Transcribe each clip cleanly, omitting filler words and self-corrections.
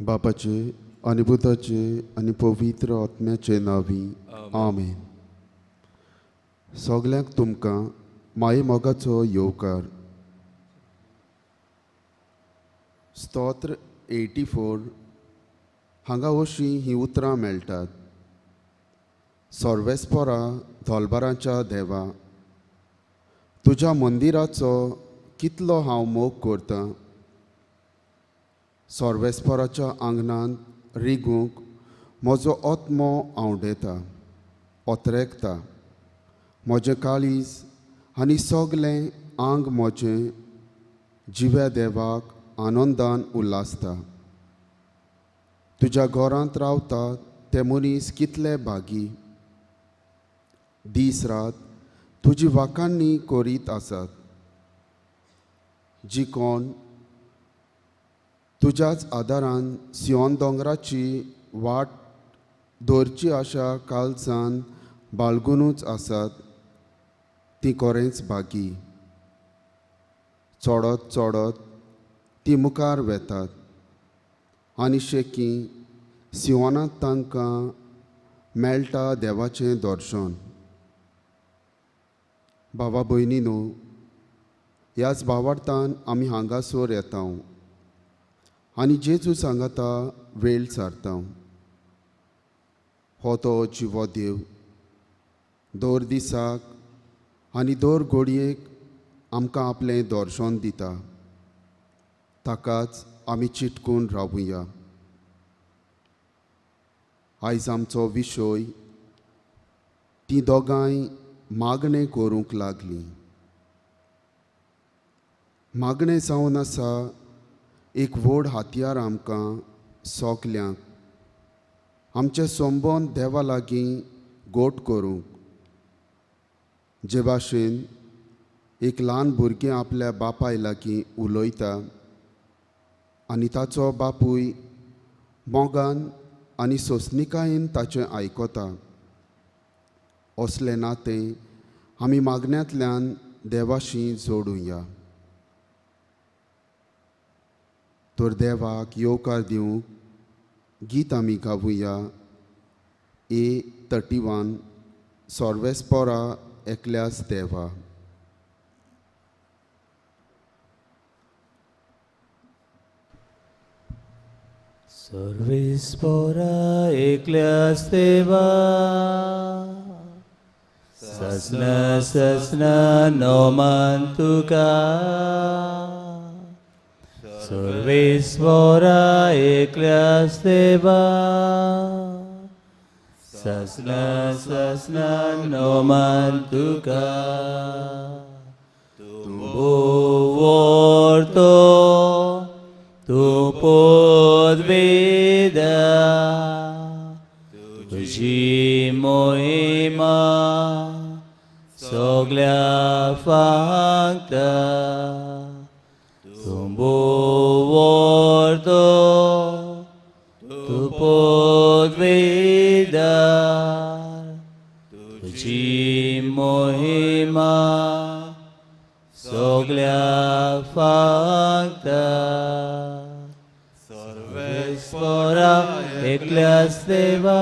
बापाचे आनी पुताचे आनी पवित्र आत्म्याचे नांवी आमेन. सगल्यांक तुमकां माये मोगाचो येवकार. स्तोत्र 84 हांगा अशीं हीं उतरां मेळटात. सर्वेस्पोरा धोलबारांच्या देवा, तुज्या मंदिराचो कितलो हांव मोग करतां. सर्वेस्पोराच्या आंगणांत रिगूंक म्हजो आत्मो आंवडेता, ओतरेकता. म्हजें काळीज आनी सगलें आंग म्हजें जिव्या देवाक आनंदान उल्हासता. तुज्या घरांत रावता ते मनीस कितले भागी. दीस रात तुजी वाखाणणी करीत आसात. जी कोण तुज्याच आदारान सियोन दोंगराची वाट दवरची आशा कालसान बाळगुनूच आसात, ती कोरेंच भागी. चडत चडत ती मुखार वेतात आनी शेकी सियोनांत तांकां मेळटा देवाचें दर्शन. बाबा भयणी न्हू, ह्याच भावार्थान आमी हांगासर येता आनी जेजू सांगाता वेळ सारता. हो तो जिवो देव दर दिसाक आनी दर घडयेक आमकां आपलें दर्शन दिता. ताकाच आमी चिटकून रावुया. आयज आमचो विशय ती दोगांय मागणें करूंक लागलीं. मागणें जावन आसा एक व्हड हातयार आमकां सगल्यांक आमचे संबंद देवा लागीं गोट करूंक. जे भाशेन एक ल्हान भुरगें आपल्या बापाय लागीं उलयता आनी ताचो बापूय मोगान आनी सोंसणिकायेन ताचें आयकता, असलें नातें आमी मागण्यांतल्यान देवाशी जोडुया. तर देवाक येवकार दिवंक गीत आमी गावुया. A 31 सर्वेस्पोरा एकल्यास देवा. सर्वेस्पोरा एकल्यास देवा, ससना ससना नोमान तुका. सर्वेस्पोरा एकल्यास देवा, ससना ससना नोमान तुका. तूं वर्तो तूं पदवेदा, तुजी मोहिमा सगल्या फांकता. तूं वर्तो तूं पदवेदा, तुजी मोहिमा सगल्या फांकता. सर्वेस्पोरा एकल्यास देवा,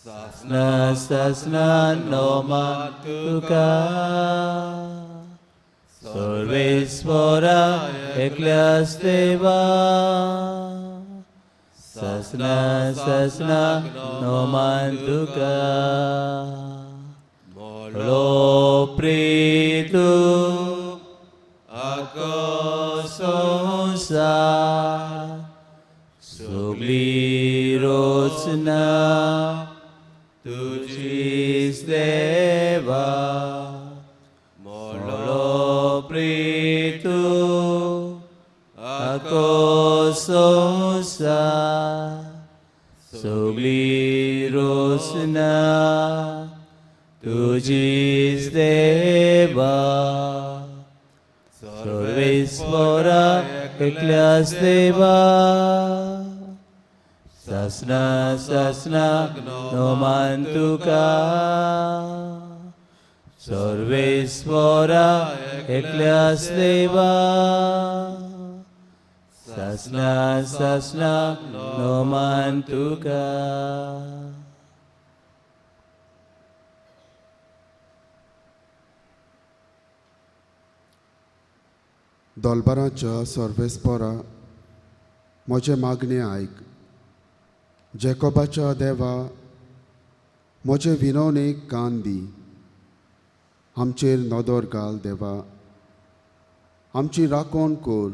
सासना सासना नोमा तुका. सर्वेस्पोरा एकल्यास देवा, सासना सासना नोमा तुका. मोलो प्रीतु ako संसार सगली रचना तुजीच देवा. मोलो प्रीतु ako संसार सगली रचना तुजीच देवा. सर्वेस्पोरा एकल्यास देवा, सासना सासना नोमान तुका. सर्वेस्पोरा एकल्यास देवा, सासना सासना नोमान तुका. दोलबाराच्या सर्वेस्पोरा म्हजें मागणें आयक. जेकोबाच्या देवा म्हजे विनवणेक कान दी. आमचेर नदर घाल देवा, आमची राखण कर.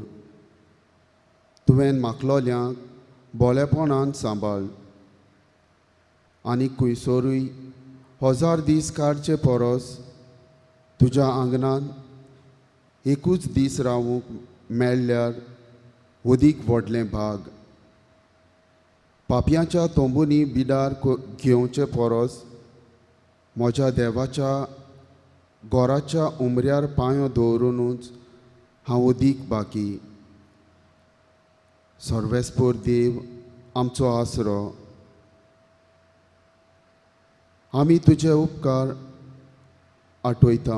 तुवें मागलोल्यांक बोलेपणान सांबाळ आनी खुंयसरूय 1000 दीस काडचे परस तुज्या आंगणान एकूच दीस रावूंक मेळ्ळ्यार अदीक व्हडलें भाग. पापयांच्या तंबूंनी बिडार घेवचे परस म्हज्या देवाच्या गोराच्या उमऱ्यार पांयो दवरुनूच हांव अदीक बाकी. सर्वेस्पोर देव आमचो आसरो, आमी तुजे उपकार आठयता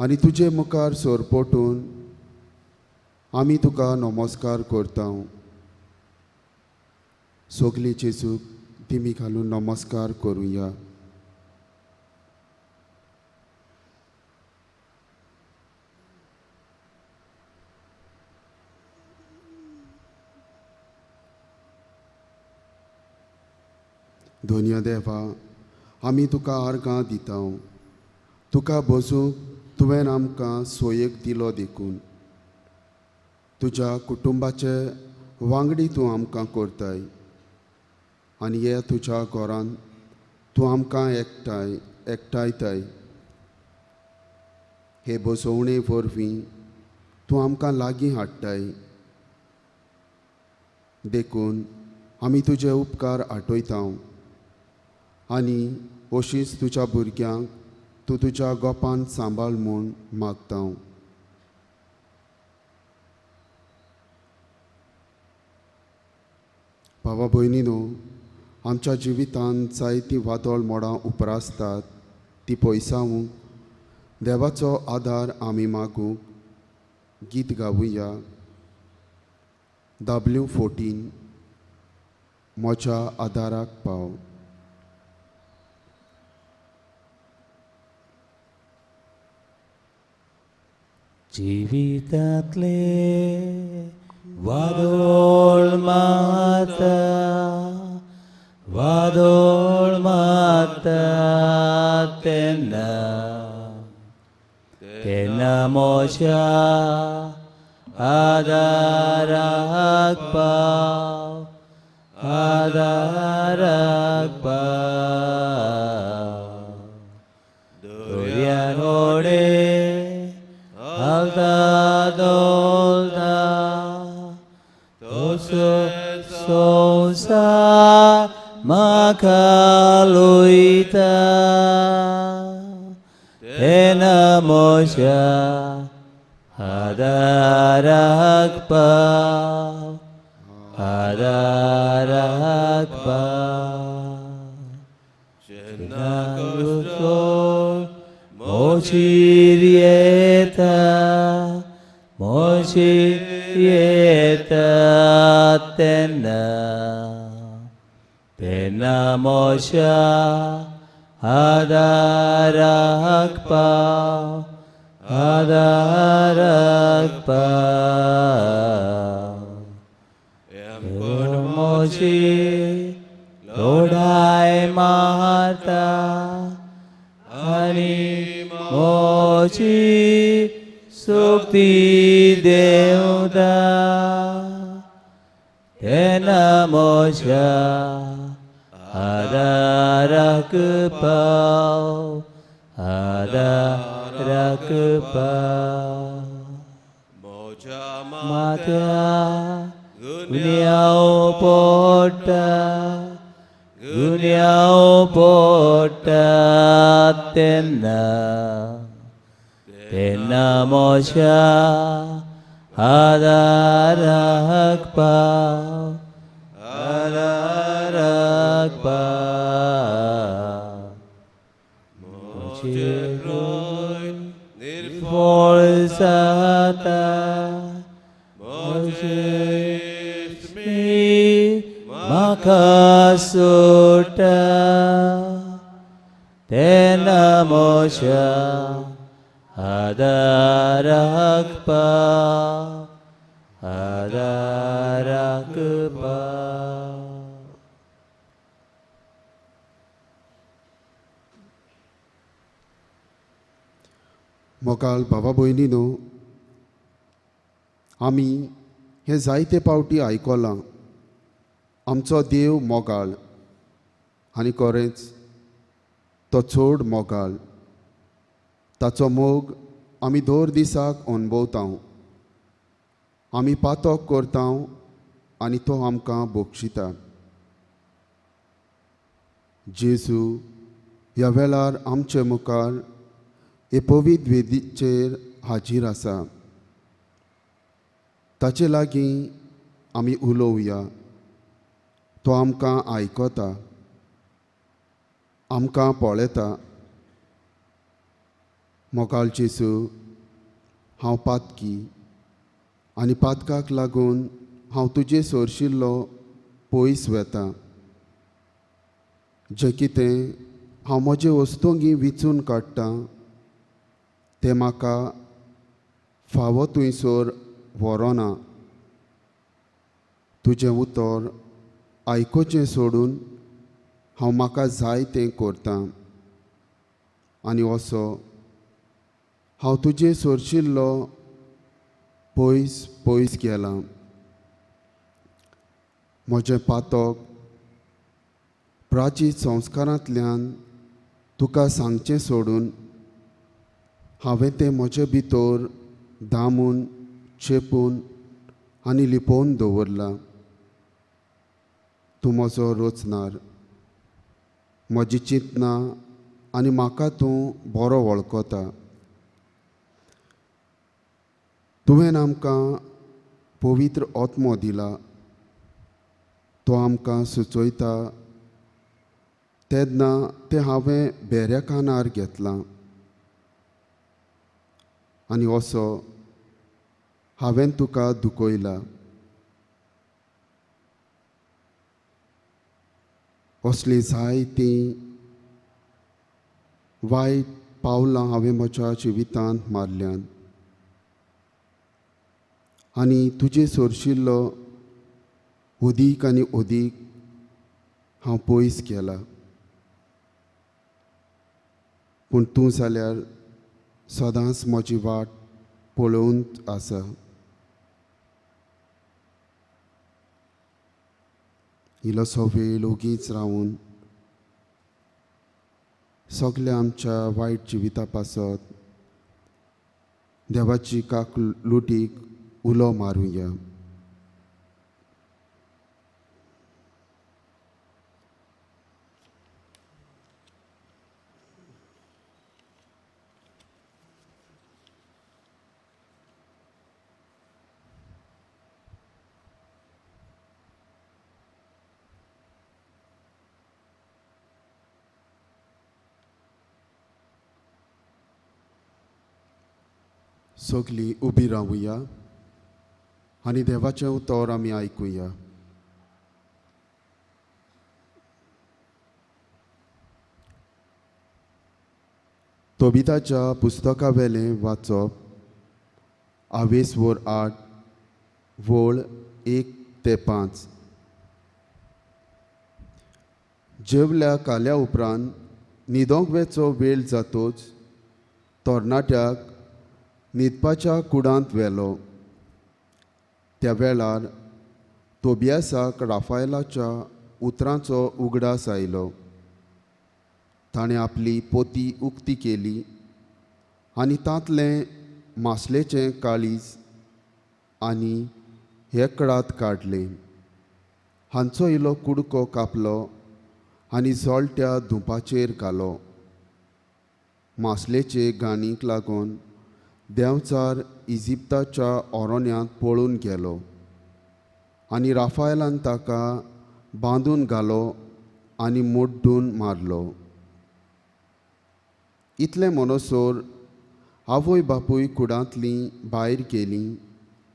आनी तुजे मुखार सरपटून आमी तुका नमस्कार करता. सगली जेजूक दिमी घालून नमस्कार करुया. धन्य देवा, आमी तुका आर्गां दिता. तुका बसूंक तुवें आमकां सोयेक दिलो देखून तुज्या कुटुंबाचे वांगडी तूं आमकां करताय आनी हे तुज्या घरान तूं आमकां एकठांयताय. हे बसवणे वरवीं तूं आमकां लागीं हाडटाय देखून आमी तुजे उपकार आठयता आनी अशीच तुज्या भुरग्यांक तूं तुज्या गोपान सांबाळ म्हूण मागता. भावा भयणीनो, आमच्या जिवितांत जायतीं वादळ मोडां उपरासतात ती पयसावूंक देवाचो आदार आमी मागूंक गीत गावुया. W14 म्हज्या आदाराक पाव. जिवितांतले वादोळ माता, वादोळ माता तेन्ना तेन्ना म्हज्या आदाराक पाव, आदाराक पाव. दर्यान होडे हालता डोलता तसो संवसार म्हाका लयता तेन्ना म्हज्या आदाराक पाव, आदाराक पाव. मोचीर येता, मोचीर येता तेन्ना तेन्ना म्हज्या आदाराक पाव, आदाराक पाव. मोची लोडाय मारता आनी मोची सुक्ती देवता तेन्ना म्हज्या आदाराक पाव, आदाराक पाव. मात्या गुन्यांव पोटा, गुन्यांव पोटा तेन्ना तेन्ना म्हज्या आदाराक पाव, आदाराक पाव. म्हजें निर्फळ जाता, सुट्टा तेन्ना म्हज्या आदाराक पाव आदाराक पाव. मोगाल भावा भयणीनो, आमी हें जायते पावटी आयकलां, आमचो देव मोगाळ आनी खरेंच तो चड मोगाळ. ताचो मोग आमी दर दिसाक अणभवता. आमी पातक करता आनी तो आमकां बक्षिता. जेजू ह्या वेळार आमचे मुखार हे पवित्र वेदीचेर हाजीर आसा. ताचे लागीं आमी उलोवया. तो आमकां आयकता, आमकां पळयता. मोगाळ जेजू, हांव पातकी आनी पातकाक लागून हांव तुजे सोरशिल्लो पयस वेता. जें कितें हांव म्हजे वस्तूंगी विचून काडटा तें म्हाका फावो थंयसर व्हरोना. तुजें उतर आयकुचें सोडून हांव म्हाका जाय तें करतां आनी असो हांव तुजें सोरशिल्लो पयस पयस गेलां. म्हजें पातक प्राचीन संस्कारांतल्यान तुका सांगचें सोडून हांवें तें म्हजे भितर दामून चेपून आनी लिपोवन दवरलां. तूं म्हजो रचणार, म्हजी चिंतनां आनी म्हाका तूं बरो वळखता. तुवें आमकां पवित्र आत्मो दिला, तो आमकां सुचयता तेन्ना तें हांवें बेऱ्या कानार घेतलां आनी असो हांवें तुका दुखयला. असलीं जायतीं वायट पावलां हांवें म्हज्या जिवितांत मारल्यांत आनी तुजे सोरशिल्लो अदीक आनी अदीक हांव पयस गेला. पूण तूं जाल्यार सदांच म्हजी वाट पळोवन आसा. इल्लोसो वेळ ओगीच रावन सगल्या आमच्या वायट जिविता पासत देवाची काक लुटीक उलो मारुया. सगलीं उबी रावुया आनी देवाचें उतर आमी आयकुया. तोबिताच्या पुस्तका वेलें वाचप आवेस वोर 8 वळ 1 ते 5. जेवल्या काल्या उपरांत न्हिदोंक वेचो वेळ जातोच तरणाट्याक न्हिदपाच्या कुडांत व्हेलो. त्या वेळार तोबियासाक राफायलाच्या उतरांचो उगडास आयलो. ताणें आपली पोती उक्ती केली आनी तांतलें मासलेचें काळीज आनी हेकडात काडलें. हांचो इलो कुडको कापलो आनी जळट्या धुंपाचेर घालो. मासलेचे गाणीक लागून देंवचार इजिप्ताच्या ओरोन्यांत पळून गेलो आनी राफायलान ताका बांदून घालो आनी मोड्डून मारलो. इतलें म्हणसर आवय बापूय कुडांतलीं भायर गेलीं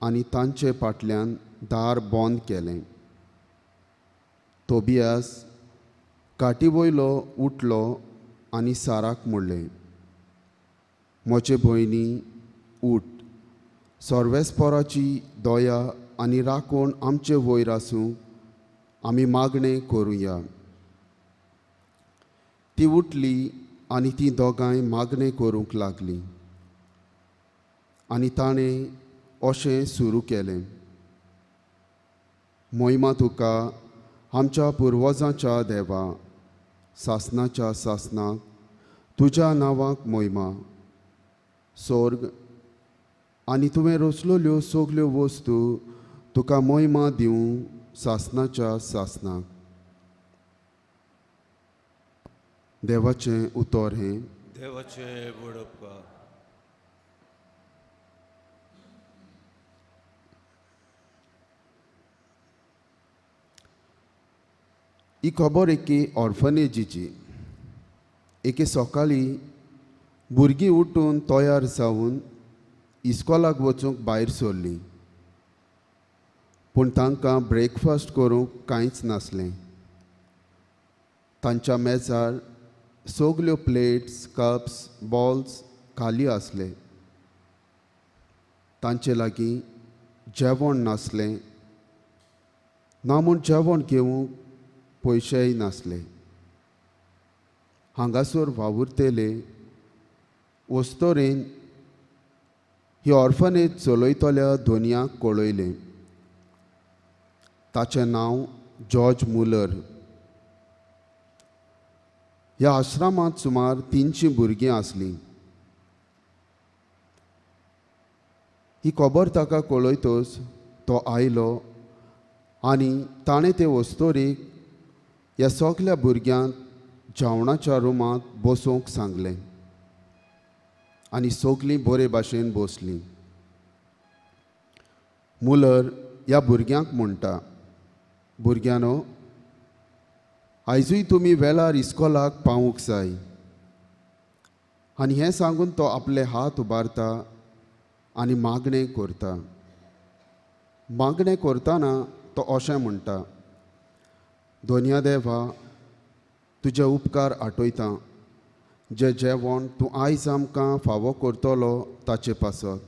आनी तांचे फाटल्यान दार बंद केलें. तोबियास काटी वयलो उठलो आनी साराक म्हणलें, म्हजे भयणी उठ, सर्वेस्पोराची दया आनी राखण आमचे वयर आसूं, आमी मागणें करुया. ती उठली आनी ती दोगांय मागणें करूंक लागलीं आनी ताणें अशें सुरू केलें. मोहिमा तुका आमच्या पुर्वजांच्या देवा, सासनाच्या सासनाक तुज्या नांवाक मोहिमा. स्वर्ग आनी तुवें रचलोल्यो सगल्यो वस्तू तुका मोहिमा दिवं सासनाच्या सासनाक. देवाचें उतर हें. देवाचें व्हड उपकार. ही खबर एके ऑर्फनेजीची. एके सकाळीं भुरगीं उठून तयार जावन इस्कॉलाक वचूंक भायर सरलीं, पूण तांकां ब्रेकफास्ट करूंक कांयच नासलें. तांच्या मेजार सगल्यो प्लेट्स, कप्स, बॉल्स खाली आसले. तांचे लागीं जेवण नासलें, ना म्हूण जेवण घेवंक पयशेय नासले. हांगासर वावुरतले वस्तोरेन ही ऑर्फनेज चलयतल्या धोनयाक कळयलें. ताचें नांव जॉर्ज मुलर. ह्या आश्रमांत सुमार 300 भुरगीं आसलीं. ही खबर ताका कळयतच तो आयलो आनी ताणें ते वस्तोरीक ह्या सगल्या भुरग्यांक जेवणाच्या रुमांत बसोवंक सांगलें आनी सगलीं बरे भाशेन बसलीं. मुलर ह्या भुरग्यांक म्हणटा, भुरग्यांनो, आयजूय तुमी वेळार इस्कॉलाक पावूंक जाय. आनी हें सांगून तो आपले हात उबारता आनी मागणें करता. मागणें करतना तो अशें म्हणटा, दोनया देवा, तुजे उपकार आठयता, जें जेवण तूं आयज आमकां फावो करतलो ताचे पासत.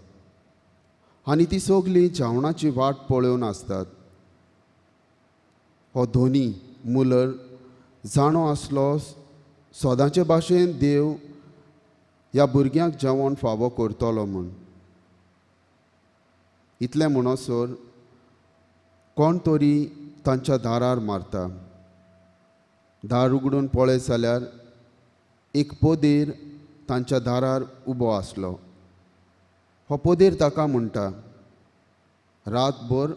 आनी ती सगलीं जेवणाची वाट पळोवन आसतात. हो धोनी मुलर जाणो आसलो सदांचे भाशेन देव ह्या भुरग्यांक जेवण फावो करतलो म्हूण. इतलें म्हणसर कोण तरी तांच्या दारार मारता. दार उगडून पळयत जाल्यार एक पोदेर तांच्या दारार उबो आसलो. हो पोदेर ताका म्हणटा, रातभर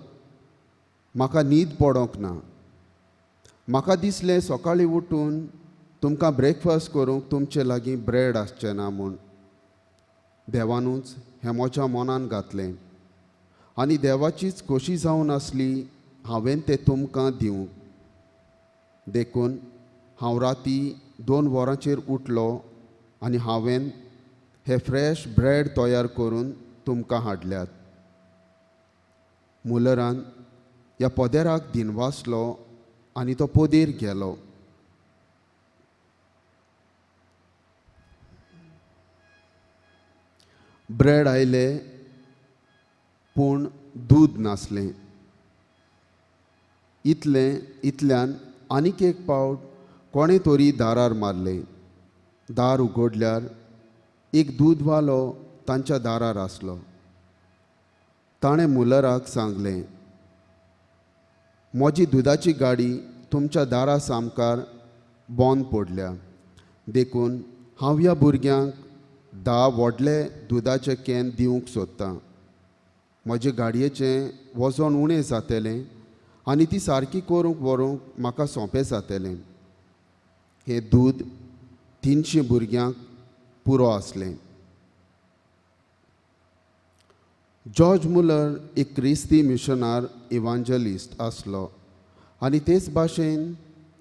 म्हाका न्हीद पडोंक ना. म्हाका दिसलें सकाळीं उठून तुमकां ब्रेकफास्ट करूंक तुमचे लागीं ब्रेड आसचें ना म्हूण. देवानूच हें म्हज्या मनान घातलें आनी देवाचीच खोशी जावन आसली हांवें तें तुमकां दिवंक. देखून हांव राती 2 वरांचेर उठलो आनी हांवें हे फ्रेश ब्रेड तयार करून तुमकां हाडल्यात. मुलरान ह्या पदेराक दिनवासलो आनी तो पोदेर गेलो. ब्रेड आयले पूण दूद नासलें. इतलें इतल्यान आनीक एक पावट कोणें तरी दारार मारलें. दार उगडल्यार एक दूदवालो तांच्या दारार आसलो. ताणें मुलराक सांगलें, म्हजी दुदाची गाडी तुमच्या दारा सामकार बंद पडल्या, देखून हांव ह्या भुरग्यांक 10 व्हडले दुदाचे can दिवंक सोदतां. म्हजे गाडयेचें वजन उणें जातलें आनी ती सारकी करूंक व्हरूंक म्हाका सोंपें जातलें. हें दूद 300 भुरग्यांक पुरो आसलें. जॉर्ज मुलर एक क्रिस्ती मिशनार इवांजलिस्ट आसलो आनी तेच भाशेन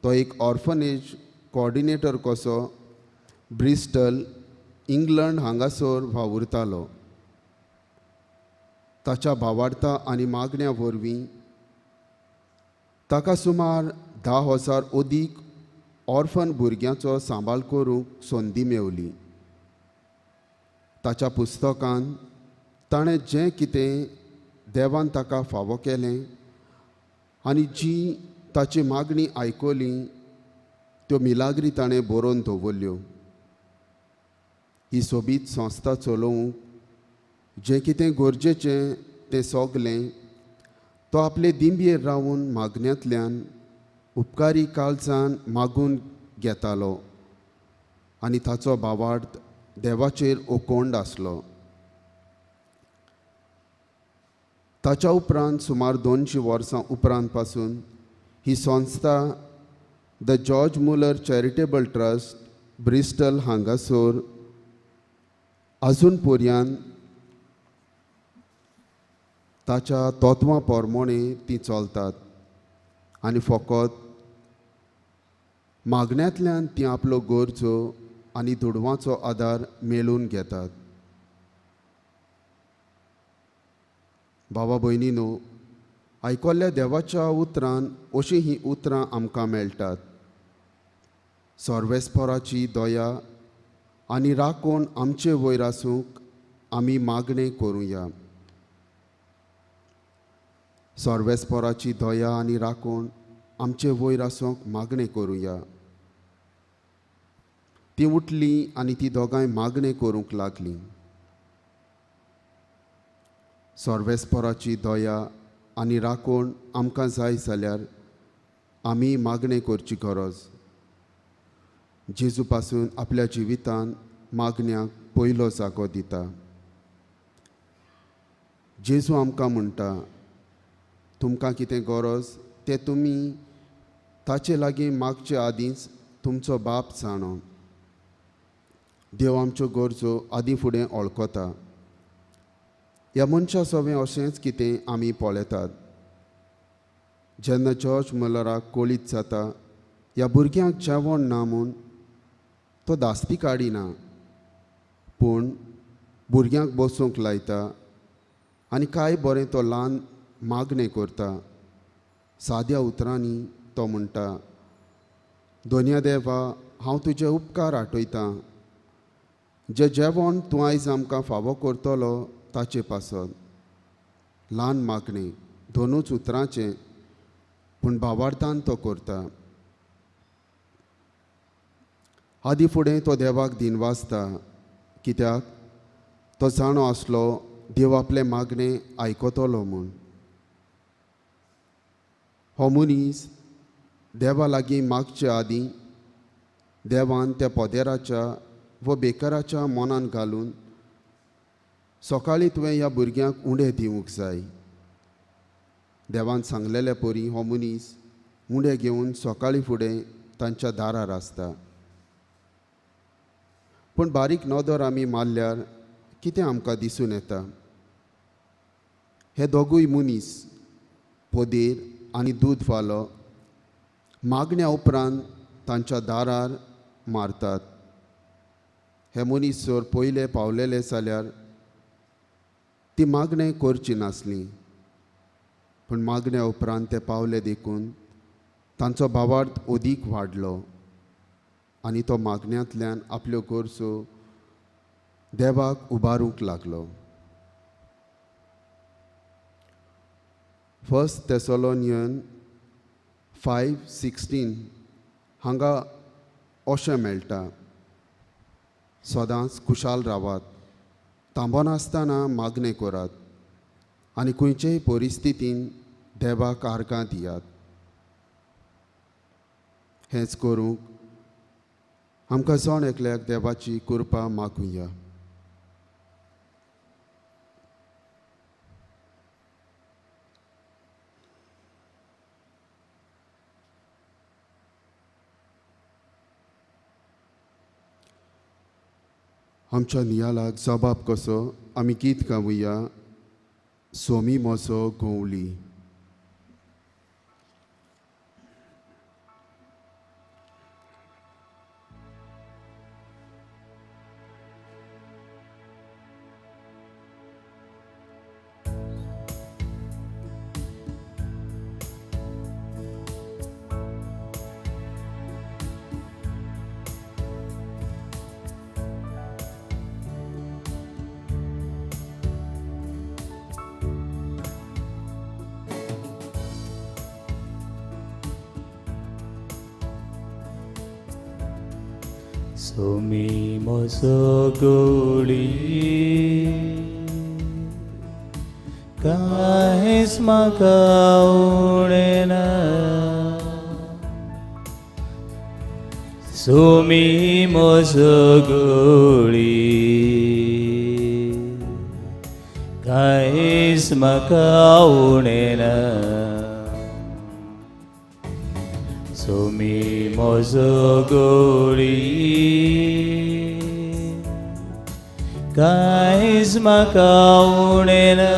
तो एक ऑर्फनेज कोऑर्डिनेटर कसो ब्रिस्टल इंग्लंड हांगासर वावुरतालो. ताच्या भावार्ता आनी मागण्या वरवीं ताका सुमार 10,000 अदीक ऑर्फन भुरग्यांचो सांबाळ करूंक संदी मेवली. ताच्या पुस्तकान ताणें जें कितें देवान ताका फावो केलें आनी जी ताची मागणी आयकली त्यो मिलाग्री ताणें बरोवन दवरल्यो. ही सोबीत संस्था चलोवंक जें कितें गरजेचें तें सगलें तो आपले दिंबयेर रावन मागण्यांतल्यान उपकारी काळजान मागून घेतालो आनी ताचो भावार्थ देवाचेर ओकोंड आसलो. ताच्या उपरांत सुमार 200 वर्सां उपरांत पासून ही संस्था the George Muller charitable trust Bristol हांगासर अजून पर्यंत ताच्या तत्वां प्रमाणे ती चलतात आनी फकत मागण्यांतल्यान ती आपलो गरजो आनी दुडवांचो आदार मेळून घेतात. बाबा भयणीनो, आयकल्ल्या देवाच्या उतरान अशीं हीं उतरां आमकां मेळटात. सर्वेस्पराची दया आनी राखण आमचे वयर आसूंक आमी मागणें करुया. सर्वेस्पराची दया आनी राखण आमचे वयर आसूंक मागणें करुया. ती उठली आनी ती दोगांय मागणें करूंक लागलीं. सर्वेस्पराची दया आनी राखण आमकां जाय जाल्यार आमी मागणें करची गरज. जेजू पासून आपल्या जिवितान मागण्याक पयलो जागो दिता. जेजू आमकां म्हणटा, तुमकां कितें गरज तें तुमी ताचे लागीं मागचे आदींच तुमचो बाप जाणो. देव आमच्यो गरजो आदीं फुडें वळखता. ह्या मनशा सवें अशेंच कितें आमी पळयतात. जेन्ना जॉर्ज मुलराक कळीत जाता ह्या भुरग्यांक जेवण ना म्हूण, तो धास्ती काडिना पूण भुरग्यांक बसूंक लायता आनी कांय बरें तो ल्हान मागणें करता. साद्या उतरांनी तो म्हणटा, दोनया देवा, हांव तुजे उपकार आठयतां, जें जेवण तूं आयज आमकां फावो करतलो ताचे पासत. ल्हान मागणें, दोनूच उतरांचें, पूण भावार्थान तो करता. आदी फुडें तो देवाक दिनवासता, कित्याक तो जाणो आसलो देव आपलें मागणें आयकतलो म्हूण. हो मनीस देवा लागीं मागचे आदीं देवान त्या पदेराच्या व बेकराच्या मनान घालून सकाळीं तुवें ह्या भुरग्यांक उंडे दिवंक जाय. देवान सांगलेले परी हो मनीस उंडे घेवन सकाळीं फुडें तांच्या दारार आसता. पूण बारीक नदर आमी मारल्यार कितें आमकां दिसून येता? हे दोगूय मनीस पदेर आनी दूद फालो मागण्या उपरांत तांच्या दारार मारतात. हे मनीस जर पयले पावलेले जाल्यार ती मागणें करची नासली, पूण मागण्या उपरांत ते पावले देखून तांचो भावार्थ अदीक वाडलो आनी तो मागण्यांतल्यान आपल्यो गरजो देवाक उबारूंक लागलो. 1 Thessalonians 5:16 हांगा अशें मेळटा, सदांच खुशाल रावात, थांबनासतना मागणें करात आनी खंयचेय परिस्थितीन देवाक आर्गां दियात. हेंच करूंक आमकां जण एकल्याक देवाची कृपा मागुया. आमच्या नियालाक जबाब कसो आमी गीत गावया, सोमी म्हजो गवली. सोमी म्हजो गोळी कांयच म्हाका उणें ना सोमी म्हजो गोळी कांयच म्हाका उणें ना सोमी म्हजो गोळी कांयच म्हाका उणें ना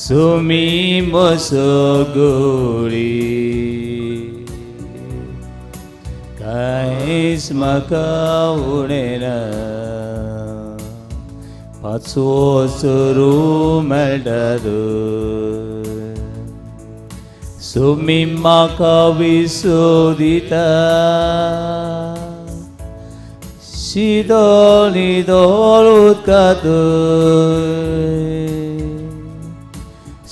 सोमी म्हजो गोळी कांयच म्हाका उणें ना पांचवो चरू मेळटा सोमी म्हाका विसो दिता शिदोल निदोल उदकांत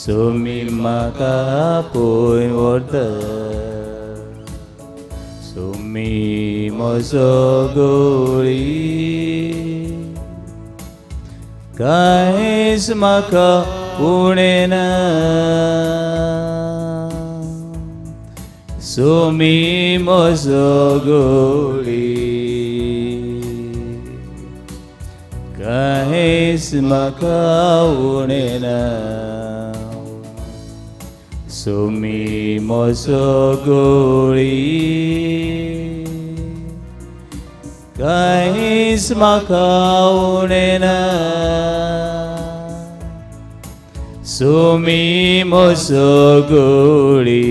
सोमी म्हाका पळय व्हरता सोमी म्हजो गोळी कांयच म्हाका उणें ना सोमी म्हजो गोळी कांयच म्हाका उणें ना सोमी म्हजो गोळी कांयच म्हाका उणें ना सोमी म्हजो गोळी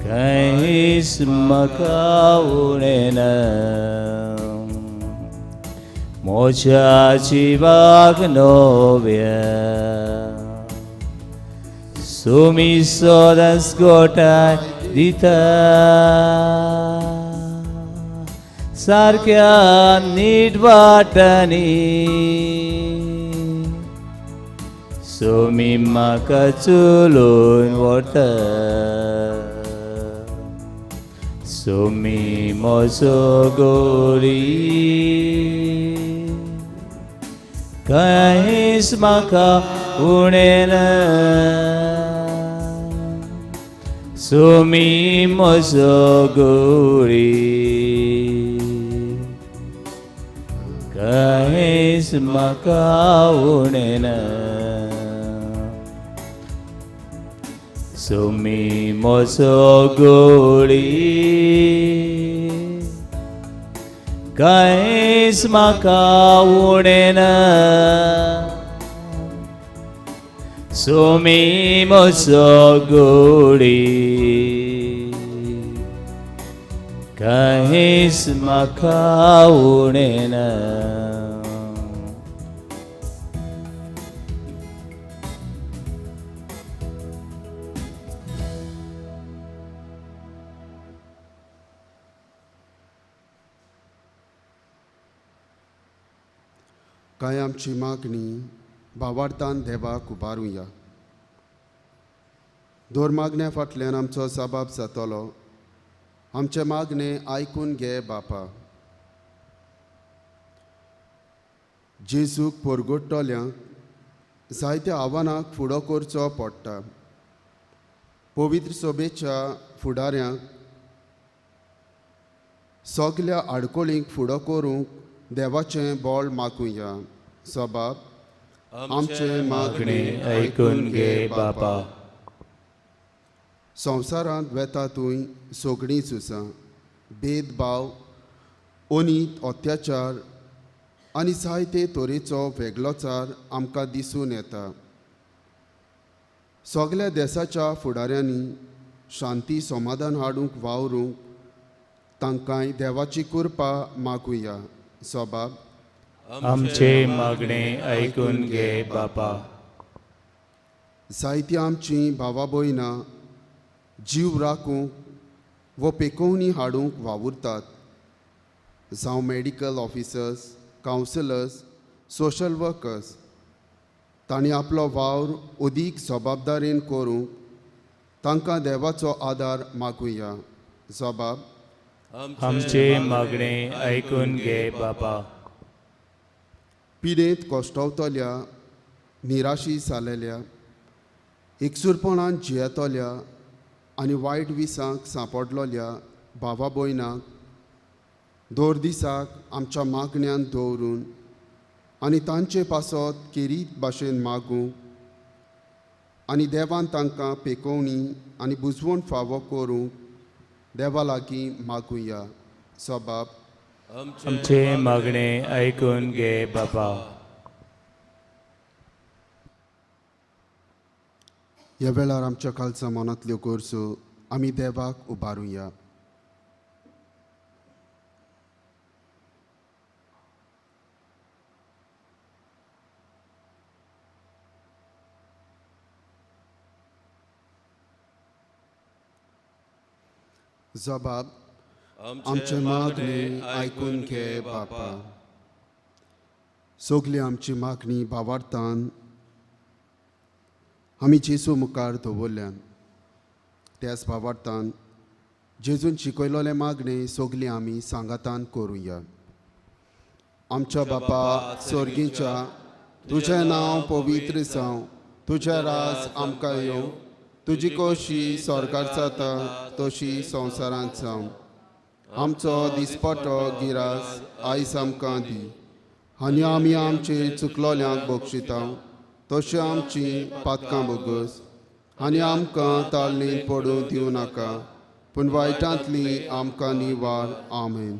कांयच म्हाका उणें ना म्हज्या जिवाक नव्या सोमी सदांच गोठाय दिता सारक्या नीट वाटांनी सोमी म्हाका चलोवन व्हरता सोमी म्हजो गोळी कांयच म्हाका उणें ना सोमी म्हजो गोळी कांयच म्हाका उणें ना सोमी म्हजो गोळी कांयच म्हाका उणें ना सोमी म्हजो गोळी कांयच म्हाका उणें ना. कांय आमची मागणी भावार्थान देवाक उबारुया. दर मागण्या फाटल्यान आमचो जबाब जातलो. आमचें मागणें आयकून घे बापा. जेजूक परगट्टल्यांक जायत्या आव्हानाक फुडो करचो पडटा. पवित्र सभेच्या फुडाऱ्यांक सगल्या आडकोळींक फुडो करूंक देवाचें बळ मागुया. सबाब आमचें मागणें आयकून घे बापा. संवसारांत वेता थंय सगळीं झुजां, भेदभाव, अनीत, अत्याचार आनी जायते तरेचो वेगळोचार आमकां दिसून येता. सगल्या देसाच्या फुडाऱ्यांनी शांती समाधान हाडूंक वावरूंक तांकांय देवाची कृपा मागुया. सबाब आमचे मागणे आयकून घे बापा. जायतीं आमचीं भावा भयणां जीव राखूंक वो पेकोवणी हाडूंक वावुरतात, जावं medical officers, counsellors, social workers. तांणी आपलो वावर अदीक जबाबदारेन करूंक तांकां देवाचो आदार मागुया. जबाब. आमचे मागणे आयकून घे बापा. पिडेंत कश्टवतल्या, निराशी जालेल्या, एकसूरपणान जियेतल्या आनी वायट विसांक सांपडलोल्या भावा भयणाक दर दिसाक आमच्या मागण्यान दवरून आनी तांचे पासत केरीत भाशेन मागूंक आनी देवान तांकां पेकोवणी आनी बुजवण फावो करूंक देवा लागीं मागुया. सबाब. आमचे मागणे आयकून घे बापा. ह्या वेळार आमच्या कालचा मनांतल्यो गरजो आमी देवाक उबारुया. जबाब. आमचे मागणी आयकून घे बापा. सगली आमची मागणी भावार्थान आमी जेजू मुखार दवरल्यान. त्याच भावार्थान जेजून शिकयलोलें मागणें सगलीं आमी सांगातान करुया. आमच्या बापा स्वर्गीच्या, तुजें नांव पवित्र जावं, तुजें राज आमकां येवं, तुजी कोशी स्वर्गार जाता तशी संवसारांत जावं. आमचो दिसपटो गिरास आयज आमकां दी आनी आमी आमचे चुकलोल्यांक बक्षिता तशें आमची पातकां बोगस आनी आमकां ताळणींत पडूं दिवं नाका, पूण वायटांतली आमकां निवार. आमेन.